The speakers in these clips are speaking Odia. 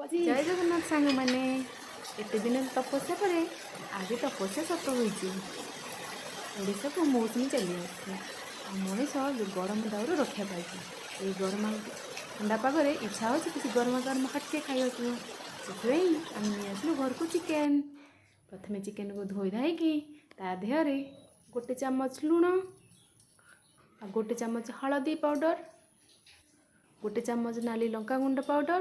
ଜୟ ଜଗନ୍ନାଥ ସାଙ୍ଗମାନେ। ଏତେ ଦିନ ତପସ୍ୟା ପରେ ଆଜି ତପସ୍ୟା ସତ ହୋଇଛି। ଓଡ଼ିଶାକୁ ମୌସୁମୀ ଚାଲି ଆସିଛି ଆଉ ମଣିଷ ଯେଉଁ ଗରମ ଦାଉରୁ ରକ୍ଷା ପାଇଛି। ଏଇ ଗରମ ଥଣ୍ଡା ପାଗରେ ଇଚ୍ଛା ହେଉଛି କିଛି ଗରମ ଗରମ ହଟକେ ଖାଇବାକୁ। ସେଥିପାଇଁ ଆମେ ନେଇ ଆସିଲୁ ଘରକୁ ଚିକେନ୍। ପ୍ରଥମେ ଚିକେନକୁ ଧୋଇ ଧାଇକି ତା ଦେହରେ 1 ଚାମଚ ଲୁଣ ଆଉ 1 ଚାମଚ ହଳଦୀ ପାଉଡ଼ର, 1 ଚାମଚ ନାଲି ଲଙ୍କାଗୁଣ୍ଡ ପାଉଡ଼ର,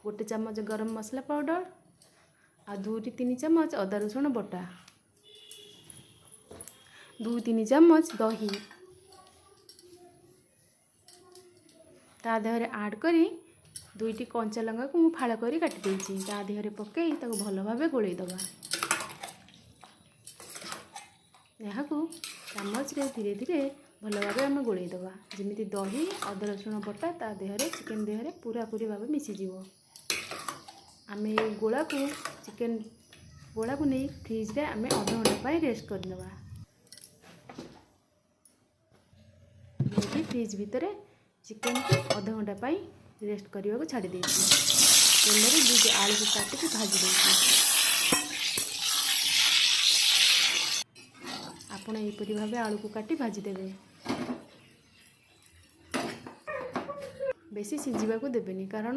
1 ଚାମଚ ଗରମ ମସଲା ପାଉଡ଼ର ଆଉ 2-3 ଚାମଚ ଅଦା ରସୁଣ ବଟା, 2-3 ଚାମଚ ଦହି ତା ଦେହରେ ଆଡ଼୍ କରି 2ଟି କଞ୍ଚା ଲଙ୍କାକୁ ମୁଁ ଫାଳ କରି କାଟି ଦେଇଛି, ତା ଦେହରେ ପକାଇ ତାକୁ ଭଲ ଭାବେ ଗୋଳେଇ ଦେବା। ଏହାକୁ ଚାମଚରେ ଧୀରେ ଧୀରେ ଭଲ ଭାବେ ଆମେ ଗୋଳେଇ ଦେବା, ଯେମିତି ଦହି ଅଦା ରସୁଣ ବଟା ତା ଦେହରେ ଚିକେନ୍ ଦେହରେ ପୁରାପୁରି ଭାବେ ମିଶିଯିବ। ଆମେ ଏଇ ଗୋଳାକୁ ଚିକେନ୍ ଗୋଳାକୁ ନେଇ ଫ୍ରିଜରେ ଆମେ ଅଧଘଣ୍ଟା ପାଇଁ ରେଷ୍ଟ କରିନେବା। ମୁଁ ଏଠି ଫ୍ରିଜ୍ ଭିତରେ ଚିକେନକୁ ଅଧଘଣ୍ଟା ପାଇଁ ରେଷ୍ଟ କରିବାକୁ ଛାଡ଼ି ଦେଇଛି। ତେଲରେ 2ଟି ଆଳୁକୁ କାଟିକି ଭାଜି ଦେଇଛି। ଆପଣ ଏହିପରି ଭାବେ ଆଳୁକୁ କାଟି ଭାଜିଦେବେ। ବେଶୀ ସିଝିବାକୁ ଦେବେନି, କାରଣ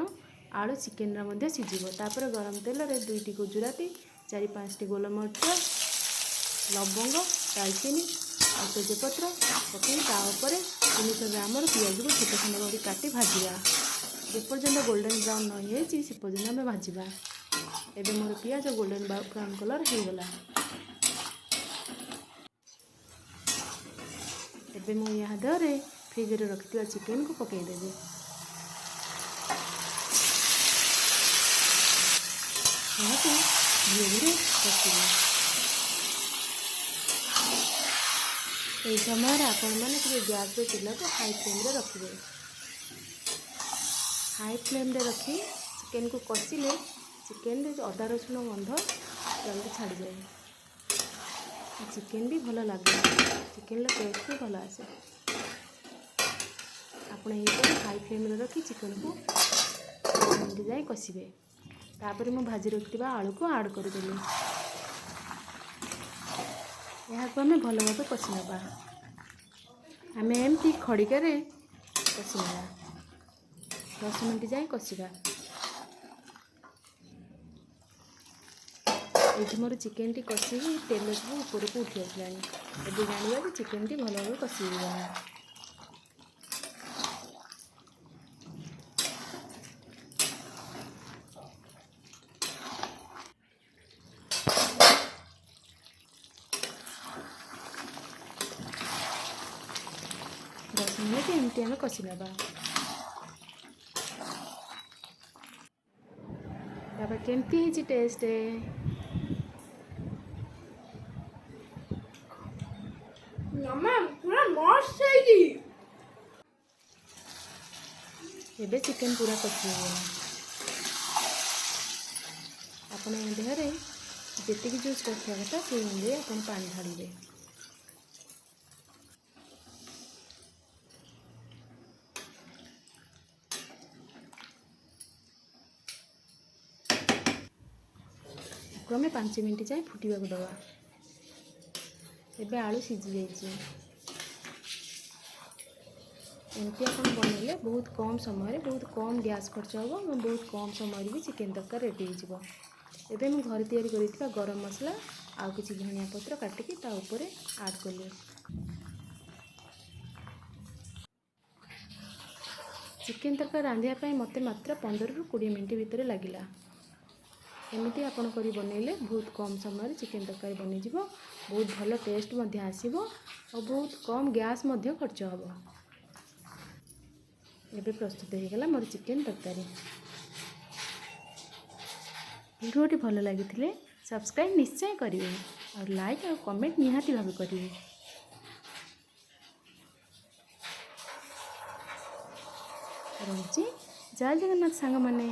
ଆଳୁ ଚିକେନର ମଧ୍ୟ ସିଝିବ। ତାପରେ ଗରମ ତେଲରେ 2ଟି ଗୁଜୁରାତି, 4-5ଟି ଗୋଲମରିଚ, ଲବଙ୍ଗ, ଡାଲଚିନି ଆଉ ତେଜପତ୍ର ପକାଇ ତା ଉପରେ 300 ଗ୍ରାମର ପିଆଜକୁ ଛୋଟ ଖଣ୍ଡ କରି କାଟି ଭାଜିବା। ଯେପର୍ଯ୍ୟନ୍ତ ଗୋଲ୍ଡେନ୍ ବ୍ରାଉନ୍ ନ ହେଇଯାଇଛି ସେ ପର୍ଯ୍ୟନ୍ତ ଆମେ ଭାଜିବା। ଏବେ ମୋର ପିଆଜ ଗୋଲ୍ଡେନ୍ ବ୍ରାଉନ୍ କଲର୍ ହେଇଗଲା। ଏବେ ମୁଁ ଏହା ଦେହରେ ଫ୍ରିଜରେ ରଖିଥିବା ଚିକେନକୁ ପକାଇଦେବି। ଏହାକୁ ଧୀରେ ଧୀରେ କଷିବେ। ଏହି ସମୟରେ ଆପଣମାନେ ଟିକେ ଗ୍ୟାସ୍ର ଚୁଲାକୁ ହାଇ ଫ୍ଲେମ୍ରେ ରଖିବେ। ହାଇ ଫ୍ଲେମ୍ରେ ରଖି ଚିକେନକୁ କଷିଲେ ଚିକେନରେ ଯେଉଁ ଅଦା ରସୁଣ ଗନ୍ଧ ଜଲ୍ଦି ଛାଡ଼ିଯାଏ, ଚିକେନ ବି ଭଲ ଲାଗେ, ଚିକେନର ଟେଷ୍ଟ ବି ଭଲ ଆସେ। ଆପଣ ଏହିପରି ହାଇ ଫ୍ଲେମ୍ରେ ରଖି ଚିକେନକୁ ମିନିଟ୍ ଯାଏଁ କଷିବେ। ତାପରେ ମୁଁ ଭାଜି ରଖିଥିବା ଆଳୁକୁ ଆଡ଼୍ କରିଦେଲି। ଏହାକୁ ଆମେ ଭଲ ଭାବେ କଷି ନେବା। ଆମେ ଏମିତି ଖଡ଼ିକାରେ କଷି ନେବା, 10 ମିନିଟ୍ ଯାଏଁ କଷିବା। ଏଇଠି ମୋର ଚିକେନଟି କଷିକି ତେଲ ସବୁ ଉପରକୁ ଉଠି ଆସିଲାଣି। ଏବେ ଜାଣିବା ଯେ ଚିକେନଟି ଭଲ ଭାବେ କଷି ହେଇଗଲାଣି। 10 ମିନିଟ୍ ଏମିତି ଆମେ କଷି ନେବା। ତାପରେ କେମିତି ହେଇଛି ଟେଷ୍ଟ? ମାମା ପୁରା ମସ୍ତ ହେଇଛି। ଏବେ ଚିକେନ୍ ପୁରା କଷି ହେଇଗଲା। ଆପଣ ଏ ଦେହରେ ଯେତିକି ଜୁସ୍ ରଖିବା କଥା ସେଇ ଅନୁଯାୟୀ ଆପଣ ପାଣି ଢାଳିବେ। ତାକୁ ଆମେ 5 ମିନିଟ୍ ଯାଏଁ ଫୁଟିବାକୁ ଦେବା। ଏବେ ଆଳୁ ସିଝି ଯାଇଛି। ଏମିତି ଆପଣ ବନେଇଲେ ବହୁତ କମ୍ ସମୟରେ, ବହୁତ କମ୍ ଗ୍ୟାସ୍ ଖର୍ଚ୍ଚ ହେବ ଏବଂ ବହୁତ କମ୍ ସମୟରେ ବି ଚିକେନ୍ ତରକାରୀ ରେଡ଼ି ହେଇଯିବ। ଏବେ ମୁଁ ଘରେ ତିଆରି କରିଥିବା ଗରମ ମସଲା ଆଉ କିଛି ଧନିଆ ପତ୍ର କାଟିକି ତା ଉପରେ ଆଡ଼୍ କଲି। ଚିକେନ୍ ତରକାରୀ ରାନ୍ଧିବା ପାଇଁ ମୋତେ ମାତ୍ର 15ରୁ 20 ମିନିଟ୍ ଭିତରେ ଲାଗିଲା। ଏମିତି ଆପଣ କରି ବନେଇଲେ ବହୁତ କମ୍ ସମୟରେ ଚିକେନ୍ ତରକାରୀ ବନିଯିବ, ବହୁତ ଭଲ ଟେଷ୍ଟ ମଧ୍ୟ ଆସିବ ଆଉ ବହୁତ କମ୍ ଗ୍ୟାସ୍ ମଧ୍ୟ ଖର୍ଚ୍ଚ ହେବ। ଏବେ ପ୍ରସ୍ତୁତ ହେଇଗଲା ମୋର ଚିକେନ୍ ତରକାରୀ। ଭିଡ଼ିଓଟି ଭଲ ଲାଗିଥିଲେ ସବସ୍କ୍ରାଇବ୍ ନିଶ୍ଚୟ କରିବେ ଆଉ ଲାଇକ୍ ଆଉ କମେଣ୍ଟ ନିହାତି ଭାବେ କରିବେ। ରହୁଛି, ଜୟ ଜଗନ୍ନାଥ ସାଙ୍ଗମାନେ।